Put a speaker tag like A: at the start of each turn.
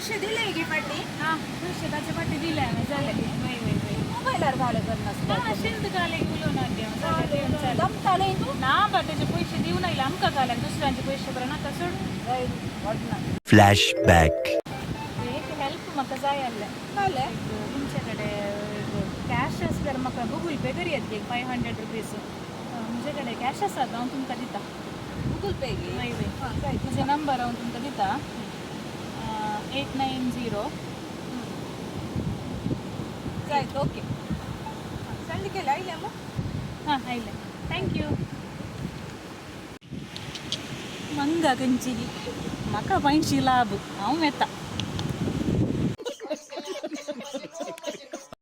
A: पयशे दिले गे फाटी.
B: हा, पयशे ताचे फाटी दिले हांवें, जालें. वय वय वय.
A: मोबायलार घाले करनासता.
B: ना, शिंत घाले उलोवना ती हांव, जालें, दिवन जालें.
A: दमताले तूं.
B: ना बा, तेजे पयशे दिवन आयले आमकां घाल्यार दुसऱ्यांचे पयशे बरें नाका, सोड.
A: व्हडना.
C: Flashback.
B: एक हेल्प म्हाका जाय आहलें.
A: जालें.
B: तुमचे कडेन कॅश आसल्यार म्हाका गुगल पे करयात एक 500 रुपीज. म्हजे कडेन कॅश आसात, हांव तुमकां दिता.
A: गुगल पे गे.
B: वय वय.
A: हां, जाय.
B: म्हजे नंबर हांव तुमकां दिता, 890.
A: जाय, ओके. सेंड केले, आयले मग.
B: हां, आयलें, thank you. मंगा खंयची, म्हाका 500 लाभ, हांव येता.